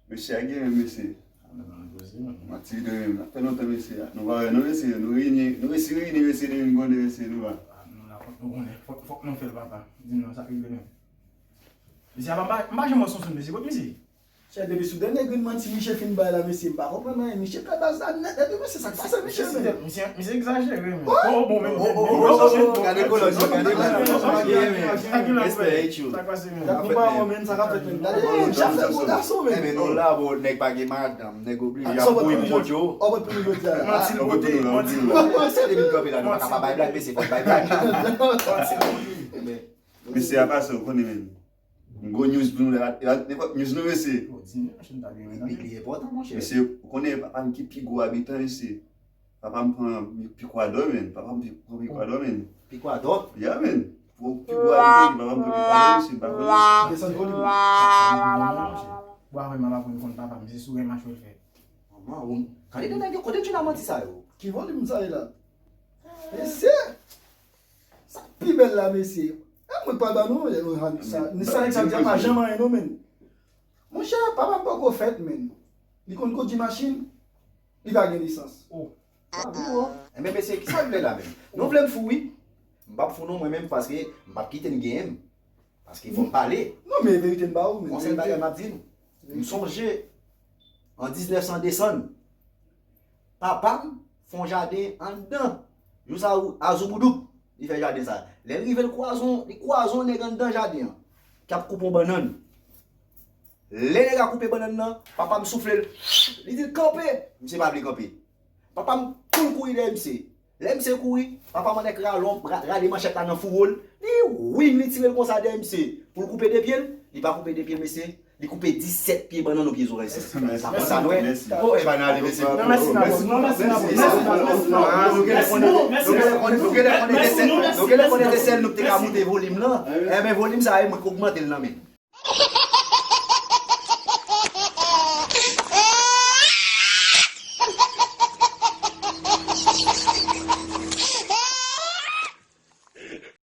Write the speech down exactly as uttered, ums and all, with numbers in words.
Mesye a gen menm, mesye. Manti de menm. Sa fè lontan, mesye. Nou pa wè, non, mesye. Nou reyini, nou resi reyini, mesye, depi m konnen, mesye, nou pa. Nou la, fòk nou konnen. Fòk, fòk nou fè l, papa. Di m non, sa k rive menm. Mesye, apa m pa, m pa janm wè Sonson, mesye. Kot misye? Chè, depi sou dènye grenn manti misye fin bay la, mesye, m pa konprann anyen. Misye pè baz la nèt. Epi, mesye, sa k pase, misye, menm? Misye, misye egzajere, menm. Oh, bon, menm. Oh, oh, oh, oh, oh, gade kolòj yo, gade kolòj yo. Respè, hey, tjou. Sa k pase, menm? Gad konpa, menm, sa k ap fèt, menm. Gade, hey, Jafè, gwo gason, menm. Enben, nou la, bon, nèg pa gen madanm, nèg oblije ap voye kont yo. Ou pran pou nou jodi a la. Manti l pote, manti l pote. Se depi kanpe la, nou pa ka pa bay blag, mesye, fòk bay blag. Mesye, apa sa, ou konnen, menm. M gwo news pou nou la, la, nenpòt news nou, mesye. Yo, di nou, machin ta gen, li, li enpòtan, monchè. Mesye, ou konnen papa m ki pi gwo abitan, mesye. Papa m pran Pikwadò, menn. Papa m pi-, pran Pikwadò, menn. Pikwadò? Ya, menn. Pran pi gwo abitan, papa m pran Pikwadò, mesye, m pa konnen. Desann volim. Sa, sa, li bon, monchè. Bwa, mwen, m ap aprann konn papa m, se sou rèm a chwèl fè. Manman, ou, kalite nèg yo, kote Djuna manti sa yo? Ki volim sa ye la? Mesye! Sa k pi bèl la, mesye. E mwen k pa ba nou, e, sa, ni sa nèg sa di a pa janm anyen non, menn. Monchè, papa m poko fèt, menn. Li konn kondui machin, li pa gen lisans. Oh. Ah, bon. Enben, mesye, kisa l vle la, menm? Nou vle m fou, wi. M p ap fou non, mwen menm, paske m p ap kite n genyen m. Paske fò m pale. Non, men verite m ba ou, men. Yon sèl bagay m ap di nou. M sonje, an diznèf san desann, papa m fè yon jaden anndan. Jou sa a, Azouboudouk, li fè jaden sa. Lè l rive, l kwaze yon, li kwaze yon nèg anndan jaden an, k ap koupe yon bannann. Lè nèg la koupe bannann nan, papa m soufle l. Li di l, "Kanpe!" Misye pa vle kanpe. Papa m kouri kouri dèyè misye. Lè misye kouri, papa m annik rale, ra-, rale manchèt la nan fouwo l. Li wing, li tire l konsa dèyè misye. Pou l koupe de pye l, li pa koupe de pye l, mesye. Li koupe disèt pye bannann nan pye zòrèy, mesye. Sa konsa nou wè. Oh, e pa n ale, mesye. Non, mèsi, n a bon. Non, mèsi, n a bon. Mèsi, n a bon. Mèsi, n a bon. Nou genlè konnen, nou genlè konnen, nou genlè konnen se sèl, nou genlè konnen se sèl nou ki te ka moute volim lan. Enben, volim sa a, mwen k ogmante l nan men.